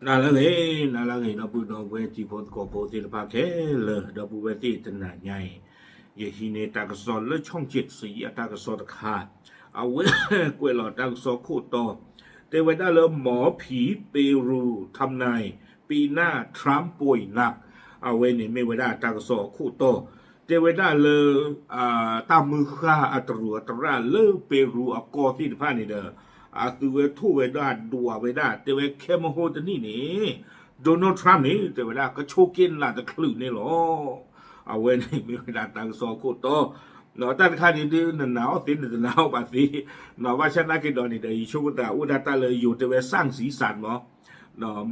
နၤလၢအဂ့ၤ, နၤလၢအဂ့ၤ ဒီပုၢ်ဒီဝဲၢ်တံၤဖိသကိးဖိသ့ၣ်တဖၣ်ခဲလၢာ်, ဒီပုၢ်ဝဲၢ်သ့ၣ်တနၤညါအံၤ, ယဟံးန့ၢ်တၢ်ကစီၣ်လၢ ช่องเจ็ดสี အတၢ်ကစီၣ်တခါ, အဝဲကွဲးလီၤတၢ်ကစီၣ်ခိၣ်တီ, တဲဝဲဒၣ်လၢ หมอผีเปรูทำนาย ปีหน้าทรัมป์ป่วยหนัก အဝဲန့ၣ်မ့ၢ်ဝဲဒၣ်တၢ်ကစီၣ်အခိၣ်တီ, တဲဝဲဒၣ်လၢ တၢ်မုၢ်ဃၢ်အတရူးအတရၣ်လၢပ့ရူအကီၢ်သ့ၣ်တဖၣ်န့ၣ်ဒီး အသုဝဲထိၣ်ဝဲဒၣ်ဒွးဝဲဒၣ် တဲဝဲခဲမဟိတနံၣ်န့ၣ် Donald Trump န့ၣ် တဲဝဲဒၣ်ကဆိးက့နးတချုးန့ၣ်လီၤ. အဝဲန့ၣ်မ့ၢ်ဝဲဒၣ်တၢ်ကစီၣ်အခိၣ်တီ, တၢ်တခါန့ၣ်ဒုး နနာ်အီၤသ့ နတနာ်အီၤဘၣ်သ့, ဘၣ်ဆၣ်သနာ်က့ဒီးန့ၣ်ဒီး ယဆိကမိၣ်သးအိၣ်ဒၣ်တၢ်လၢယိၤတဲဝဲ စၣ်စံစၣ်မး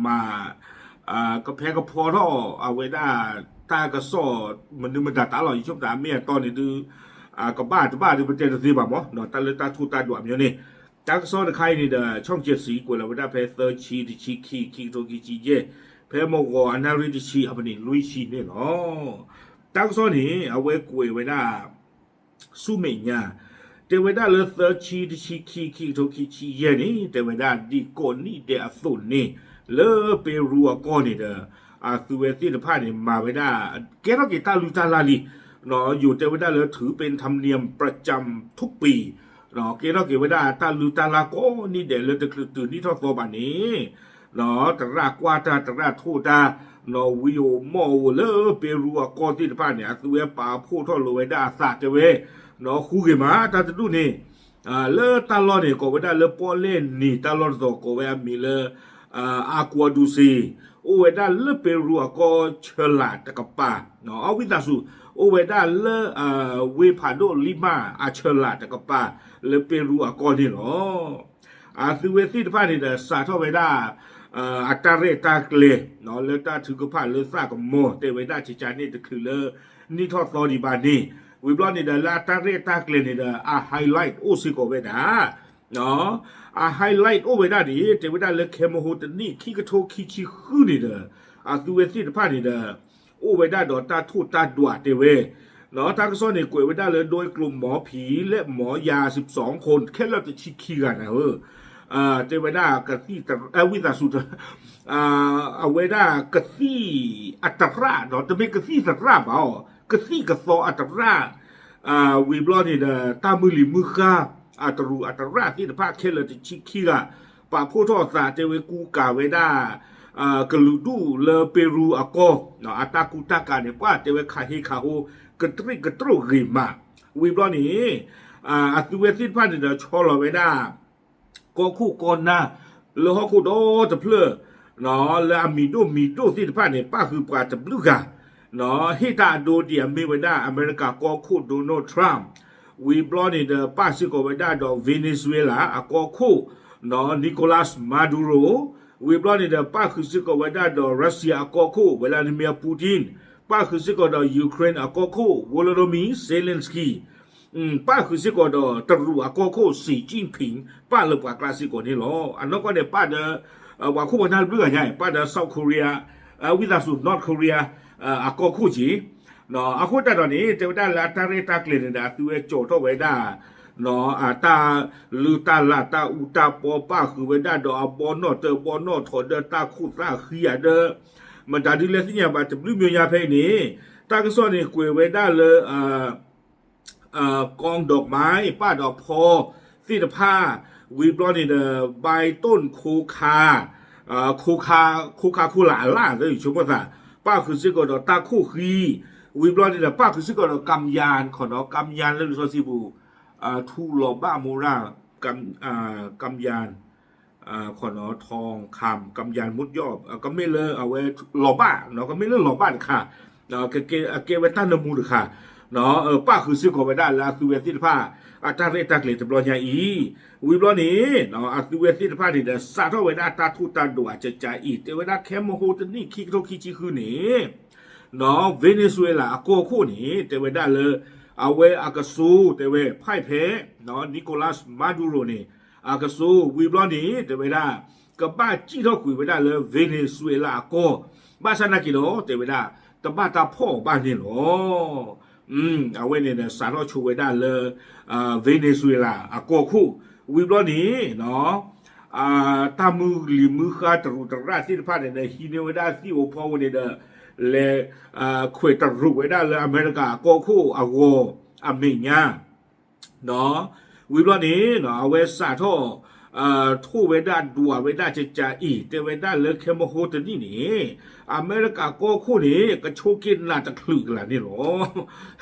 မၤ ကဖဲကဖီထီၣ်အဝဲဒၣ် တၢ်ကစီၣ်မနုၤမတၤတၢ်လီၤ ယဆိကမိၣ်သးမ့ၢ်အတီန့ၣ်ဒုး ကဘၣ်တဘၣ်ဒုးပတဲတသ့ဘၣ်မး တၢ်လၢတၢ်ထိၣ်တၢ်ဒွးမးန့ၣ်, တၢ်ကစီၣ်တခါအံၤန့ၣ်ဒီး ช่องเจ็ดสี ကွဲးလီၤဝဲဒၣ်ဖဲ သၢဆံ, တဆံခံ, ခံကထိခံဆံယဲၢ်, ဖဲမုၢ်ဂီၤအနၣ်ရံၣ်တဆံအပနံးလွံၢ်ဆံန့ၣ်လီၤ. တၢ်ကစီၣ်န့ၣ် အဝဲကွဲးဝဲဒၣ် ဆူမဲာ်ညါ, တဲဝဲဒၣ်လၢ သၢဆံ, တဆံခံ, ခံကထိခံဆံယဲၢ်န့ၣ် တဲဝဲဒၣ်ဒ်ကိးနံၣ်ဒဲးအသိးန့ၣ် လၢပ့ရူအကီၢ်န့ၣ်ဒီး အသုဝဲသ့ၣ်တဖၣ်န့ၣ် မၤဝဲဒၣ် ကဲထီၣ်က့ၤတၢ်လုၢ်တၢ်လၢ်လံ, ယိၤတဲဝဲဒၣ်လၢ ถือเป็นธรรมเนียมประจำทุกปี ကဲထီၣ်က့ၤဝဲဒၣ်တၢ်လုၢ်တၢ်လၢ်ကိးနံၣ်ဒဲးလၢတချုးတုၤနံၣ်ထီၣ်သီဘၣ်န့ၣ် သရၣ်ကွၢ်တၢ် သရၣ်ထိၣ်တၢ်, ဝံဧိၤမီၣ်ဧိၤလၢပ့ရူအကီၢ်သ့ၣ်တဖၣ်န့ၣ် အသုဝဲပာ်ဖှိၣ်ထီၣ်လိာ်ဝဲဒၣ်အသးတဲဝဲ, ဃုဂ့ၤမး တၢ်တဒူၣ်န့ၣ် လၢတၢ်လီၢ်န့ၣ် ကိးဝဲဒၣ်လၢပီၣ်လဲၣ်နံၤတၢ်လီၢ်တတီၤ ကိးဝဲအမံၤလၢ အကွီၤဒူစ့, အိၣ်ဝဲဒၣ်လၢပ့ရူအကီၢ်ဆၢလာ်တကပၤ, အဝံသးစူၤ အိၣ်ဝဲဒၣ်လၢ ဝ့ၢ်ဖးဒိၣ်လံမၢ်အဆၢလာ်တကပၤ လၢပ့ရူအကီၢ်န့ၣ်လီၤ. အသုဝဲသ့ၣ်တဖၣ်န့ၣ်ဒီး စးထီၣ်ဝဲဒၣ် အတၢ်ရဲၣ်တၢ်ကျဲၤ လၢတၢ်ထုကဖၣ်လၢသးကမီၤ တဲဝဲဒၣ်ကကန့ၣ်တချုးလၢ နံၣ်ထီၣ်သီဒံးဘၣ်န့ၣ်, ဝံၤဘျီန့ၣ်ဒီး လၢအတၢ်ရဲၣ်တၢ်ကျဲၤန့ၣ်ဒီး အ highlight အိၣ်စ့ၢ်ကီးဝဲဒၣ် အ highlight အိၣ်ဝဲဒၣ်န့ၣ် တဲဝဲဒၣ်လၢခဲမဟိတနံၣ် ခံကထိခံဆံဃုန့ၣ်ဒီး အသုဝဲသ့ၣ်တဖၣ်န့ၣ်ဒီး အိၣ်ဝဲဒၣ်ဒီးတၢ်ထိၣ်တၢ်ဒွးတဲဝဲ, တၢ်ကစီၣ်န့ၣ် ကွဲးဝဲဒၣ်လၢ โดยกลุ่มหมอผีและหมอยา สิบสองคน ခဲလၢာ်တဆံခံဂၤန့ၣ်ဧၢ, တဲဝဲဒၣ် ဝံသးစူၤ အဝဲဒၣ်ကသံၣ်အတရၣ်ဒီး တမ့ၢ်ကသံၣ်သရၣ်ဘၣ်အီၤ ကသံၣ်ကသီအတရၣ်, ဝံၤဘျီန့ၣ်ဒီး တၢ်မုၢ်လံၤမုၢ်ဃၢ် အတရူးအတရၣ်သ့ၣ်တဖၣ်ခဲလၢာ်တဆံခံဂၤ ပာ်ဖှိၣ်ထီၣ်အသးတဲဝဲကူကၤဝဲဒၣ် ကလုာ်ဒူၣ်လၢပ့ရူအကီၢ် အတၢ်ကူတၢ်ကၤန့ၣ် ပှၤတဲဝဲခးဟ့ခးဟိ ကတြံၣ်ကတြိာ်ဂ့ၤမး, ဝံၤဘျီန့ၣ် အသုဝဲသ့ၣ်တဖၣ်န့ၣ်ဒီးဆီလီၤဝဲဒၣ် ကီၢ်ခိၣ်ကီၢ်နၢ် လၢဟီၣ်ခိၣ်ဒီတဖျၢၣ် လၢအမံၤဒိၣ်မံၤဒိၣ်သ့ၣ်တဖၣ်န့ၣ် ပၣ်ဃုာ်ပှၤတဘျုးဂၤ, ဟ့ၣ်တၢ်အဒိဒ်အမ့ၢ်ဝဲဒၣ် အမဲရကၤကီၢ်ခိၣ် Donald Trump, ဝံၤဘျီန့ၣ်ဒီး ပၣ်စ့ၢ်ကီးဝဲဒၣ်ဒီး Venezuela အကီၢ်ခိၣ် Nicolas Maduro, ဝံၤဘျီန့ၣ်ဒီး ပၣ်ဃုာ်စ့ၢ်ကီးဝဲဒၣ်ဒီး Russia အကီၢ်ခိၣ် Vladimir Putin, ပၣ်ဃုာ်စ့ၢ်ကီးဒီး Ukraine အကီၢ်ခိၣ် Volodymyr Zelensky, ပၣ်ဃုာ်စ့ၢ်ကီးဒီးတရူးအကီၢ်ခိၣ် Xi Jinping ပၣ်လၢပှၤကျါစ့ၢ်ကီးန့ၣ်လီၤ. အနီၢ်ကီၢ်န့ၣ် ပၣ်ဒီး ပှၤခိၣ်ပှၤနၢ်တဘျုးဂၤညါ ပၣ်ဒီး South Korea, ဝံသးစူၤ North Korea အကီၢ်ခိၣ်က့ၤ, အဃိသတးဒီးန့ၣ် တဲဝဲဒၣ်လၢအတၢ်ရဲၣ်တၢ်ကျဲၤန့ၣ်ဒီး အသုဝဲကၠီၤထီၣ်ဝဲဒၣ် တၢ်လုၢ်တၢ်လၢ်တၢ်အူတၢ်ပီ ပၣ်ဃုာ်ဝဲဒၣ်ဒီးအဘီနီၣ်တၢဘီနီၣ်ထီၣ်ဒီးတၢ်ခိၣ်သၣ်ဃံဧါဒီး မတၤဒုးလဲၣ်သ့ၣ်ညါဘၣ်တဘျုးမံၤညါဖဲအံၤန့ၣ်, တၢ်ကစီၣ်န့ၣ်ကွဲးဝဲဒၣ်လၢ กองดอกไม้ ပၣ်ဒီးဖီသ့ၣ်တဖၣ်, ဝံၤဘျီန့ၣ်ဒီး ใบต้นโคคา ခိၣ်ခါ, ခိၣ်ခါခိၣ်လၢ်အလၢ်သ့ၣ် ဆိကမိၣ်သး, ပၣ်ဃုာ်စ့ၢ်ကီးဒီးတၢ်ခိၣ်ဃံ, ဝံၤဘျီန့ၣ်ဒီး ပၣ်ဃုာ်စ့ၢ်ကီးဒီး กำยาน ခီနီၤ กำยาน လၢလံာ်စီဆှံပူၤ ထူလီၤဘၣ်မူရၣ် กำยาน ခီနီၤ ทองคำ กำยาน မူယီၣ် ကမ့ၢ်လၢအဝဲ လီၤဘၣ် ကမ့ၢ်လၢလီၤဘၣ်တခါ, ကဲဝဲတၢ်နၢမူတခါ, ပၣ်ဃုာ်စ့ၢ်ကီးဝဲဒၣ်လၢအသုဝဲသ့ၣ်တဖၣ် အတၢ်ရဲၣ်တၢ်ကျဲၤတဘျီညါအံၤ, ဝံၤဘျီန့ၣ် အသုဝဲသ့ၣ်တဖၣ်န့ၣ်ဒီး စးထီၣ်ဝဲဒၣ်တၢ်ထိၣ်တၢ်ဒွးအကကါအံၤ တဲဝဲဒၣ်ခဲမဟိတနံၣ် ခံကထိခံဆံဃုန့ၣ် Venezuela အကီၢ်ခိၣ်န့ၣ် တဲဝဲဒၣ်လၢ အဝဲအကစိၤ တဲဝဲ ဖဲဖဲ Nicolas Maduro န့ၣ် အကစိၤ ဝံၤဘျီန့ၣ် တဲဝဲဒၣ် ကဘၣ်စံၣ်ထီၣ်ကွံာ်ဝဲဒၣ်လၢ Venezuela အကီၢ်, ဘၣ်ဆၣ်နာ်က့ၤဒီး တဲဝဲဒၣ် တဘၣ်တၢ်ဖီၣ်အီၤဘၣ်န့ၣ်လီၤ. အဝဲန့ၣ်ဒီး စးထီၣ်ဆိဝဲဒၣ်လၢ Venezuela အကီၢ်ခိၣ် ဝံၤဘျီန့ၣ် တၢ်မုၢ်လံၤမုၢ်ဃါတရူးတရၣ်သ့ၣ်တဖၣ်န့ၣ်ဒီး ဟံးန့ၢ်ဝဲဒၣ်သ့ၣ်ဧိၤဖီဧိၤန့ၣ်ဒီး လဲၤခွဲးတရူးဝဲဒၣ်လၢအမဲရကၤအကီၢ်ခိၣ်အဂီၢ် အမဲာ်ညါ ဝံၤဘျီန့ၣ် အဝဲစးထီၣ် ထိၣ်ဝဲဒၣ်ဒွးဝဲဒၣ်ကကးအံၤ တဲဝဲဒၣ်လၢခဲမဟိတနံၣ်န့ၣ် အမဲရကၤကီၢ်ခိၣ်န့ၣ် ကဆိးက့နးတချုးကလာ်န့ၣ်လီ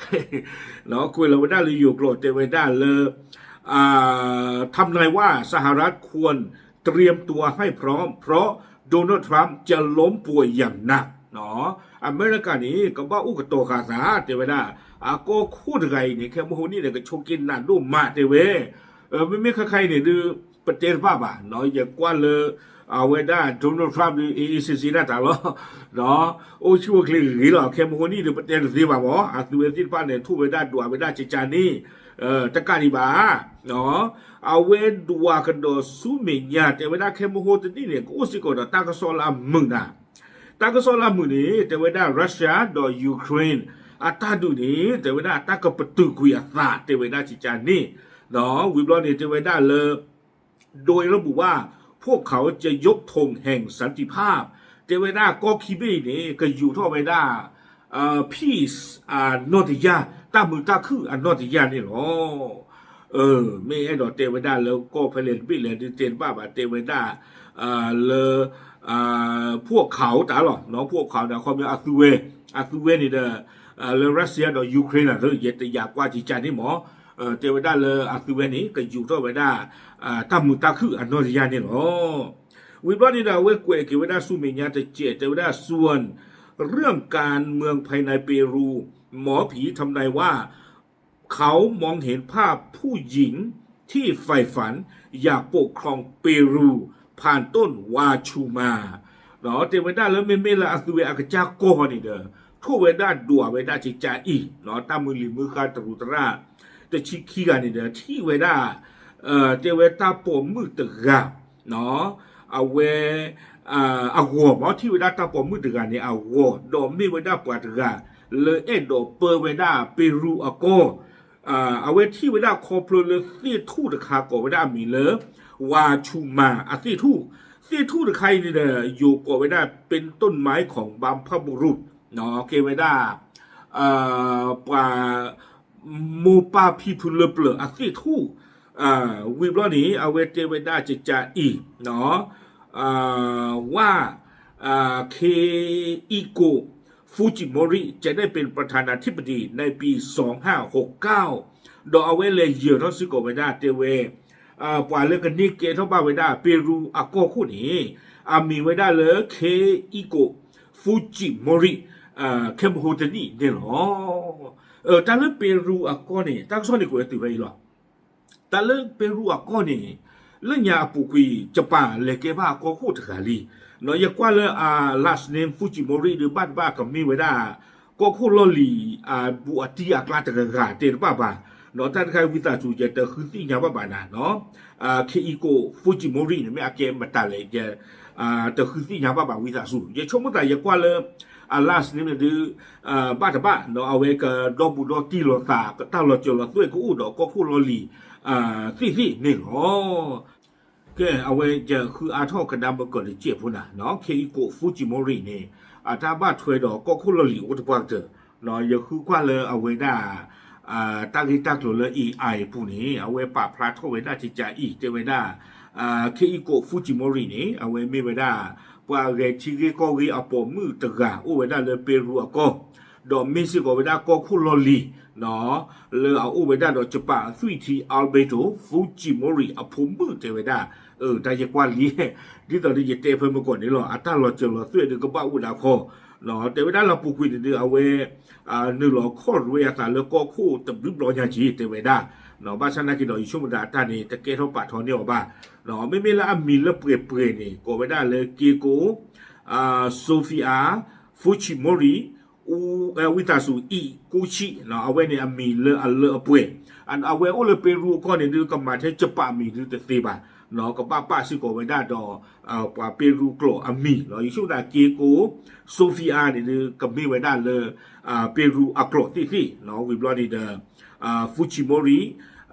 ၤ. ကွဲးလီၤဝဲဒၣ်လၢယိၤကျိာ်တဲဝဲဒၣ်လၢ ทำนายว่าสหรัฐควรเตรียมตัวให้พร้อม เพราะโดนัลด์ทรัมป์จะล้มป่วยอย่างหนัก အမဲရကၤန့ၣ် ကဘၣ်အိၣ်ကတီၤဃာ်သး တဲဝဲဒၣ် အကီၢ်ခိၣ်တဂၤအံၤန့ၣ် ခဲမဟိန့ၣ်ဒီး ကဆိးက့နးဒိၣ်မးတဲဝဲ မ့မ့ၢ်ခဲခါအံၤန့ၣ်ဒုး ပတဲတဘၣ်ဘၣ် ယကွၢ်လၢ အဝဲဒၣ် Donald Trump ဒုး အေးအေးဆေးဆေး ဒၣ်တၢ်လီၤ အိၣ်ဆူၣ်အိၣ်ချ့ဂ့ၤဂ့ၤလီၤ ခဲမဟိန့ၣ်ဒီး ပတဲတသ့ဘၣ်မး အသုဝဲသ့ၣ်တဖၣ်န့ၣ် ထိၣ်ဝဲဒၣ်ဒွးဝဲဒၣ်ကကးန့ၣ် တကးဒံးဘၣ် အဝဲဒွးကဒီးဆူမဲာ်ညါ တဲဝဲဒၣ်ခဲမဟိတနံၣ်န့ၣ် ကအိၣ်စ့ၢ်ကီးဒီးတၢ်ကစီၣ်လၢအမုာ်နၤ တၢ်ကစီၣ်လၢအမုာ်န့ၣ် တဲဝဲဒၣ် Russia ဒီး Ukraine အတၢ်ဒုးန့ၣ် တဲဝဲဒၣ်တၢ်ကပတုာ်ကွံာ်အသး တဲဝဲဒၣ်ကကးန့ၣ် ဝံၤဘျီန့ၣ် တဲဝဲဒၣ်လၢ โดยระบุว่าพวกเขาจะยกธงแห่งสันติภาพ တဲဝဲဒၣ်ကီၢ်ခံဘ့ၣ်အံၤန့ၣ် ကယူၤထီၣ်ဝဲဒၣ် peace အနီၢ်တယၢ် တၢ်မုာ်တၢ်ခုၣ်အနီၢ်တယၢ်န့ၣ်လီၤ. မ့ၢ်အဲၣ်ဒိးတဲဝဲဒၣ်လၢကီၢ်ဖဲလဲၣ်တဘ့ၣ်လဲၣ်ဒုးတဲတဘၣ်ဘၣ် တဲဝဲဒၣ် လၢ ဖှီၣ်ခးတၢ်လီၤ ဖှီၣ်ခးတၢ် ခီပညီအသုဝဲ အသုဝဲန့ၣ်ဒီး လၢ Russia ဒီး Ukraine န့ၣ် ယတယာ်ကွၢ်ကကးန့ၣ်မး တဲဝဲဒၣ်လၢအသုဝဲန့ၣ် ကယူၤထီၣ်ဝဲဒၣ် တၢ်မုာ်တၢ်ခုၣ်အနီၢ်တယၢ်န့ၣ်လီၤ. ဝံၤဘျီန့ၣ်ဒီး အဝဲကွဲးက့ၤဝဲဒၣ်ဆူမဲာ်ညါတစဲး တဲဝဲဒၣ် ส่วนเรื่องการเมืองภายในเปรู หมอผีทำนายว่า เขามองเห็นภาพผู้หญิงที่ใฝ่ฝันอยากปกครองเปรู ผ่านต้นวาชูมา တဲဝဲဒၣ်လၢမ့မ့ၢ်လၢအသုဝဲအကစၢ်ကီၢ်န့ၣ်ဒီး ထိၣ်ဝဲဒၣ်ဒွးဝဲဒၣ်ကကးအံၤ တၢ်မုၢ်လံၤမုၢ်ဃါတရူးတရၣ် တဆံခံဂၤန့ၣ်ဒီး ထံၣ်ဝဲဒၣ် တဲဝဲတၢ်ပိာ်မုၣ်တဂၤ အဝဲ အဂီၢ်မး ထံၣ်ဝဲဒၣ်တၢ်ပိာ်မုၣ်တဂၤန့ၣ်အဂီၢ် ဒီးမ့ၢ်ဝဲဒၣ်ပှၤတဂၤ လၢအဲၣ်ဒိးပၢဝဲဒၣ်ပ့ရူအကီၢ် အဝဲထံၣ်ဝဲဒၣ်ခီဖျိလၢသ့ၣ်ထူၣ်တခါကိးဝဲဒၣ်အမံၤလၢ ဝါဆူမၤအသ့ၣ်ထူၣ် သ့ၣ်ထူၣ်တခါအံၤန့ၣ်ဒီး ယိၤကိးဝဲဒၣ် เป็นต้นไม้ของบรรพบุรุษ ကဲဝဲဒၣ် ပှၤ မိၢ်ပၢ်ဖံဖုလၢပျၢၤအသ့ၣ်ထူၣ် ဝံၤဘျီန့ၣ် အဝဲတဲဝဲဒၣ်ကကးအံၤ ว่า เคอิโกะ ฟูจิโมริ จะได้เป็นประธานาธิบดีในปีสองห้าหกเก้า ဒီးအဝဲလဲၤယၢၤထီၣ်စ့ၢ်ကီးဝဲဒၣ်တဲဝဲ ပှၤလၢကန့ၢ်ကဲထီၣ်ဘၣ်ဝဲဒၣ် ပ့ရူအကီၢ်ခိၣ်န့ၣ် အမံၤဝဲဒၣ်လၢ เคอิโกะ ฟูจิโมริ ခဲမဟိတနံၣ်န့ၣ်လီၤ. တၢ်လၢပ့ရူအကီၢ်န့ၣ် တၢ်ကစီၣ်န့ၣ်ကွဲးတုၤဖဲအံၤလီၤ. တၢ်လၢပ့ရူအကီၢ်န့ၣ် လၢညါအပူၤကွံာ် ယပၣ်လဲၤကဲဘၣ်အကီၢ်ခိၣ်တဂၤလံ. ယကွၢ်လၢအ last name Fujimori ဒုးဘၣ်တဘၣ်ကမ့ၢ်ဝဲဒၣ် ကီၢ်ခိၣ်လီၢ်လံၤ ဘူးအတံၢ်အကျါတဂၤဂၤတဲတဘၣ်ဘၣ်. တၢ်တခါဝံသးစူၤ ယတဃုသ့ၣ်ညါဘၣ်ဘၣ်နၤ เคอิโกะ ฟูจิโมริ န့ၣ် မ့ၢ်အကဲမတၤလဲၣ် တဃုသ့ၣ်ညါဘၣ်ဘၣ်ဝံသးစူၤ ယဆိကမိၣ်သးယကွၢ်လၢ အ last name န့ၣ်ဒုး ဘၣ်တဘၣ် အဝဲကဒီဘူးဒီတံၢ်လိာ်သး တၢ်လီၤစၢၤလီၤသွဲၣ်ကအိၣ်ဒီးကီၢ်ခိၣ်လီၢ်လံၤ သ့ၣ်သ့ၣ်န့ၣ်လီၤ. ကဲ အဝဲယဃုအါထီၣ်ကဒါမၢကီၢ်တစဲးဖိနၤ เคอิโกะ ฟูจิโมริ န့ၣ် အတၢ်ဘၣ်ထွဲဒီးကီၢ်ခိၣ်လီၢ်လံၤအိၣ်တပှၢ်ကတၢၢ် ယဃုကွၢ်လၢအဝဲဒၣ် တၢ်ဂ့ၢ်တၢ်ကျိၤလၢ AI အပူၤန့ၣ် အဝဲပာ်ဖျါထီၣ်ဝဲဒၣ်ကကးအံၤ တဲဝဲဒၣ် เคอิโกะ ฟูจิโมริ န့ၣ် အဝဲမ့ၢ်ဝဲဒၣ် ပှၤဂဲၤထံဂ့ၢ်ကီၢ်ဂ့ၢ်အပိာ်မုၣ်တဂၤ အိၣ်ဝဲဒၣ်လၢပ့ရူအကီၢ် ဒီးမ့ၢ်စ့ၢ်ကီးဝဲဒၣ်ကီၢ်ခိၣ်လီၢ်လံၤ လၢအအိၣ်ဝဲဒၣ်ဒီး ယပၣ်အသွံၣ်ထံ Alberto Fujimori အဖိမုၣ်တဲဝဲဒၣ် တၢ်ယကွၢ်လံ ဒ်သိးဒီးယတဲဖဲမုၢ်ကီၢ်န့ၣ်လီၤ အတၢ်လီၤစၢၤလီၤသွဲၣ်ဒုးကဘၣ်အိၣ်ဒၣ်ခီ တဲဝဲဒၣ်လၢအပူၤကွံာ်န့ၣ်ဒုး အဝဲ နုာ်လီၤခီၣ်ရွဲအသးလၢကီၢ်ခိၣ်တဘျုးဘျီညါက့ၤ တဲဝဲဒၣ် ဘၣ်ဆၣ်နာ်က့ဒီး ယဆိကမိၣ်တၢ်အတၢ်န့ၣ် တကဲထီၣ်ပာ်ထီန့ၢ်အီၤဘၣ် မ့မ့ၢ်လၢအမံၤလၢပှဲၤပှဲၤန့ၣ် ကိးဝဲဒၣ်လၢ Keiko Sophia Fujimori ဝံသးစူၤ Ikuchi အဝဲန့ၣ်အမံၤလၢအလၢအပှဲၤ အဝဲအိၣ်လၢပ့ရူအကီၢ်န့ၣ်ဒုး ကမၤထဲယပၣ်မံၤဒုးတသ့ဘၣ် ကဘၣ်ပာ်စ့ၢ်ကီးဝဲဒၣ်ဒီး ပှၤပ့ရူကျိာ်အမံၤလီၤ ယဆိကမိၣ်တၢ် Keiko Sophia န့ၣ်ဒုး ကမ့ၢ်ဝဲဒၣ်လၢ ပ့ရူအကျိာ်သ့ၣ်သ့ၣ် ဝံၤဘျီန့ၣ်ဒီး Fujimori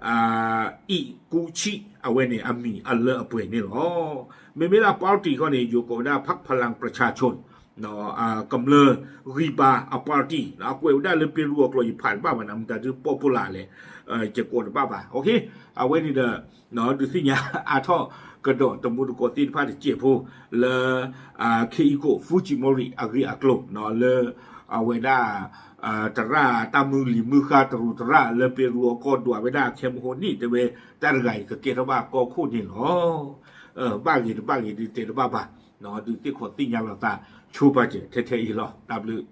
အံၣ်ကူဆံး အဝဲန့ၣ်အမံၤအလၢအပှဲၤန့ၣ်လီၤ. မ့မ့ၢ်ဒၣ် party ခီန့ၣ် ယိၤကိးဝဲဒၣ် พรรคพลังประชาชน ကမျၢၢ်ဂံၢ်ဘါအ party အကွဲးဝဲဒၣ်လၢ ပ့ရူးအကျိာ် ယဖးတဘၣ်ဘၣ်န့ၣ် မတၤဒုး popular လဲၣ် ယကိးတဘၣ်ဘၣ် အဝဲန့ၣ်ဒီး ဒုးသ့ၣ်ညါအါထီၣ်ကဒီးတမူတကိးသ့ၣ်တဖၣ်တစဲးဖိ လၢ Keiko Fujimori အဂ့ၢ်အကျိၤ လၢ အဝဲဒၣ် သရၣ်တၢ်မုၢ်လံၤမုၢ်ဃါတရူးသရၣ်လၢ ပ့ရူးအကီၢ်ဒွးဝဲဒၣ်ခဲမဟိန့ၣ် တဲဝဲတၢ်တဂၤအံၤကကဲထီၣ်ဘၣ်ကီၢ်ခိၣ်န့ၣ်လီၤ. ဘၣ်ဂ့ၤတဘၣ်ဂ့ၤဒုးတဲတဘၣ်ဘၣ် ဒုးသ့ၣ်ခီးသ့ၣ်ညါလိာ်သးဆိပာ်စၢၤထဲထဲအံၤလီၤ. တၢ်ဘျုး